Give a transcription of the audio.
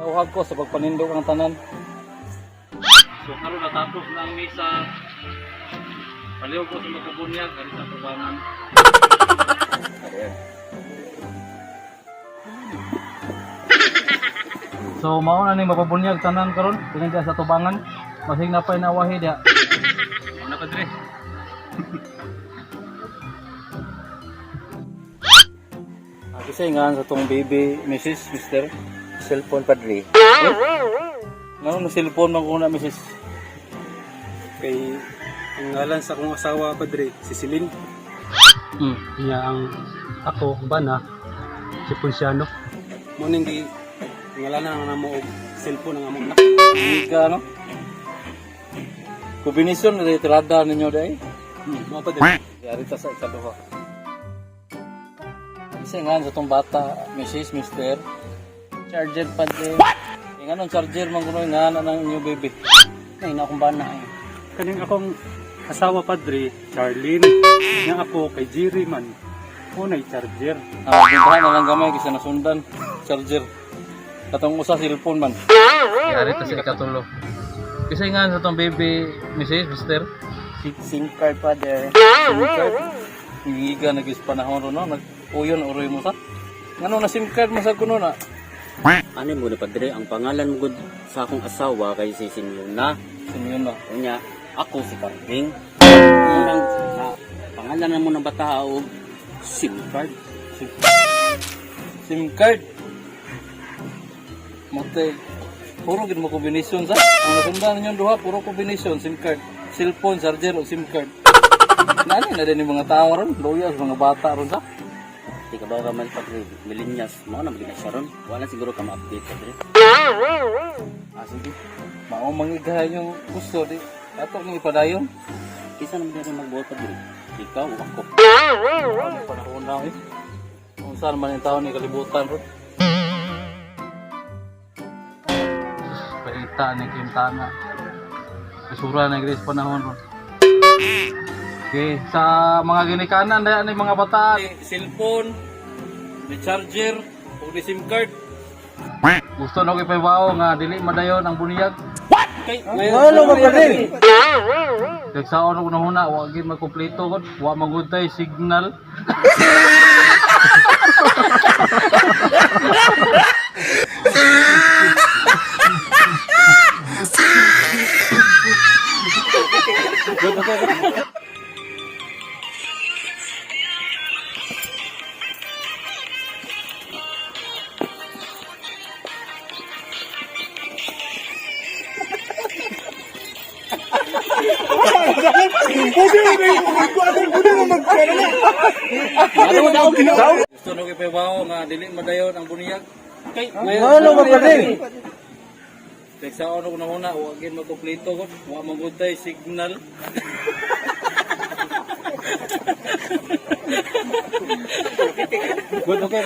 Nauhag ko sa pagpanindog ang tanan. So karon natapos na ang misa. Palihog ko sa magkabunyag ari sa tubangan. So mao na ni mapabunyag tanan karon dinhi sa tubangan. Masing napay nawahi diha. Ano pa dre? Kasi nga sa tong baby, Mrs. Mister. Cellphone, padre. Ngano na cellphone man ko na, Mrs. Kay ang ngalan sa akong asawa, padre, si Celine. Niya ang ako bana si Ponciano. Mo ning gi ngalan na namo og cellphone ang among anak. Hindi ka, no? Kombinasyon na tirada ninyo dahil. Mo, padre. Yari ta sa ikaduha. Kasi nga sa tong bata, Mrs. Mister. Charger, padre. Yung anong charger man kuno nga na ng inyong baby. Ay, na akong bana eh. Kaning akong asawa, padre, Charlene. Niya ako kay Jerry man. Mo nay charger. Ah, gintahan na lang gamay kaysa nasundan. Charger. Katong usa cellphone man. Yari ta sa ikatulo. Kasi nga sa tong baby, Mrs. Mister. SIM card, padre. SIM card. Ngiga nagis panahon ron no, nag-uyon uroy mo sa. Ngano na SIM card mo sa kuno na? Ano mo na, padre? Ang pangalan mo gud sa akong asawa kay si Simeon na. SIM yun na. Unya, ako si Carding. Unang na, pangalan na mo ng bata og SIM card. SIM card. Mate, puro gid mo kombinasyon sa. Ang nasundan ninyo duha, puro kombinasyon SIM card. Cellphone, charger o SIM card. Nani na din yung mga tao ron, luya sa mga bata ron sa. Di ka ba ka man, padre? Millennials, mao na magina siya ron. Wala siguro ka ma-update, padre. Ah, sige. Mao mangigahan yung gusto di. Ato ni ipadayon. Kisa naman din magbuhat, padre. Ikaw o ako. Mao ni panahon na eh. Kung saan man yung tao ni kalibutan ron. Paita ni Quintana. Basura na yung panahon ron. Okay, sa mga ginikanan daya ni mga bata, cellphone, ni charger, o ni SIM card. Gusto na ko ipaibaw nga dili madayon ang bunyag. Kay Wala ba, padre? Nagsaon ko na huna, wa gid magkumpleto gud, wa magud tay signal. Gusto na ko ipaibaw nga dili madayon ang bunyag. Kay Wala ba, padre? Nagsaon ko na huna, wa gid magkumpleto gud, wa magud tay signal. Good, okay.